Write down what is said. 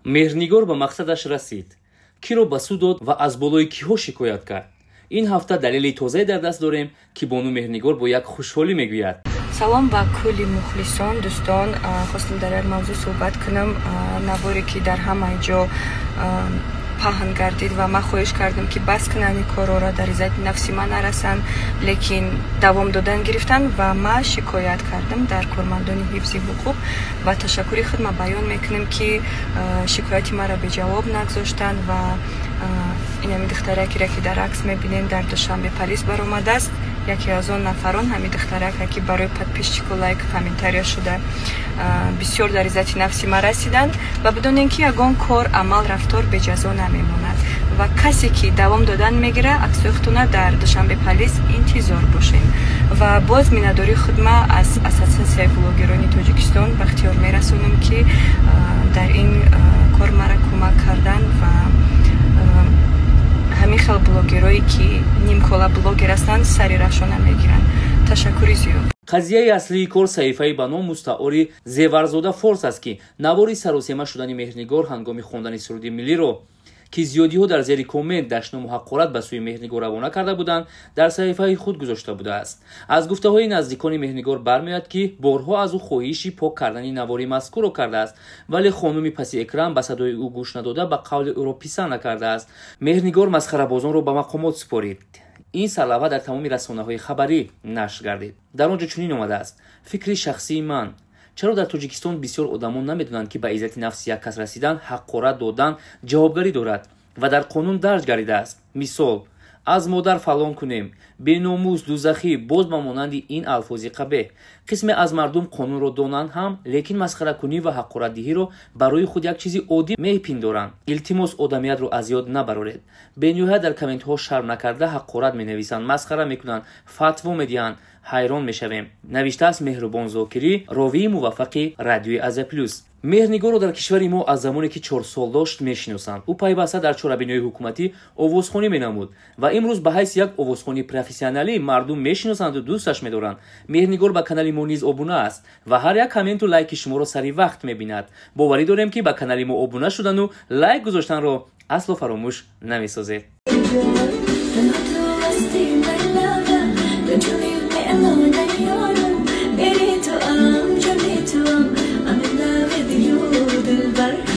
Меҳрнигор ба мақсадаш расид. Киро ба суд дод ва аз болои киҳо шикоят кард? Ин ҳафта далели тозае дар даст дорем, ки бону Меҳрнигор бо як хушҳолӣ мегӯяд: Салом ба кулли мухлисон, дӯстон. Хостам дар як мавзӯъ суҳбат кунам. Наворе ки дар ҳамаи ҷо паҳн гардид ва ман хоҳиш кардам, ки бас кунанд ин корҳоро, дар иззати нафси ман нарасанд, лекин давом додан гирифтанд ва ман шикоят кардам дар кормандони ҳифзи ҳуқуқ ва ташаккури худ ман баён мекунам, ки шикояти маро беҷавоб нагузоштанд. Ва инами духтаракеро, ки дар акс мебинем, дар Душанбе полис баромадааст. Яке аз он нафарон ҳамин духтарака, ки барои подписчику лайк, комментария шуда, бисёр дар иззати нафси ман расиданд. Ва бидонем, ки ягон кор, амал, рафтор беҷазо намемонад ва касе ки давом додан мегира, аксои худтона дар Душанбе полис интизор бошем. Ва боз миннатдории худма аз Ассотсиатсияи блогерони Тоҷикистон бахтиёр мерасонам, ки дар ин кор мара кӯмак карданд. Ва ҳамин хел блогерое, ки нимкола блогер ҳастанд, сари рафшона мегиранд. Ташаккури зиёд. Қазияи аслии кор саҳифаи ба ном мустаори Зеварзода Форс аст, ки навори саросема шудани Меҳрнигор ҳангоми хондани суруди миллиро, ки зиёдиҳо дар зери коммент дашному ҳақорат ба сӯи Меҳрнигор равона карда буданд, дар саҳифаи худ гузошта будааст. Аз гуфтаҳои наздикони Меҳрнигор бармеояд, ки борҳо аз ӯ хоҳиши пок кардани навори мазкурро кардааст, вале хонуми паси экран ба садои ӯ гӯш надода, ба қавли ӯро писанд накардааст. «Меҳрнигор масхарабозонро ба мақомот супорид» — ин сарлавҳа дар тамоми расонаҳои хабарӣ нашр гардид. Дар он ҷо чунин омадааст: «Фикри шахсии ман: чаро дар Тоҷикистон бисёр одамон намедонанд, ки ба иззати нафси як кас расидан, ҳақорат додан ҷавобгарӣ дорад ва дар қонун дарҷ гардидааст? Мисол, аз модар фалон кунем, беномус, дузахӣ, боз ба монанди ин алфози қабеҳ. Қисме аз мардум қонунро донанд ҳам, лекин масхаракунӣ ва ҳақоратдиҳиро барои худ як чизи оддӣ мепиндоранд. Илтимос, одамиятро аз ёд набароред. Бениҳоят дар комментҳо шарм накарда ҳақорат менависанд, масхара мекунанд, фатво медиҳанд. Ҳайрон мешавем», навиштааст Меҳрубон Зокирӣ, ровии муваффақи радиои Азия Плюс. Меҳрнигорро дар кишвари мо аз замоне ки 4 сол дошт, мешиносанд. Ӯ пайваста дар чорабиниҳои ҳукуматӣ овозхонӣ менамуд ва имрӯз ба ҳайси як овозхони профессионалӣ мардум мешиносанду дӯсташ медоранд. Меҳрнигор ба канали мо низ обуна аст ва ҳар як комменту лайки шуморо сари вақт мебинад. Боварӣ дорем, ки ба канали мо обуна шудану лайк гузоштанро асло фаромӯш намесозед. Don't you leave me alone.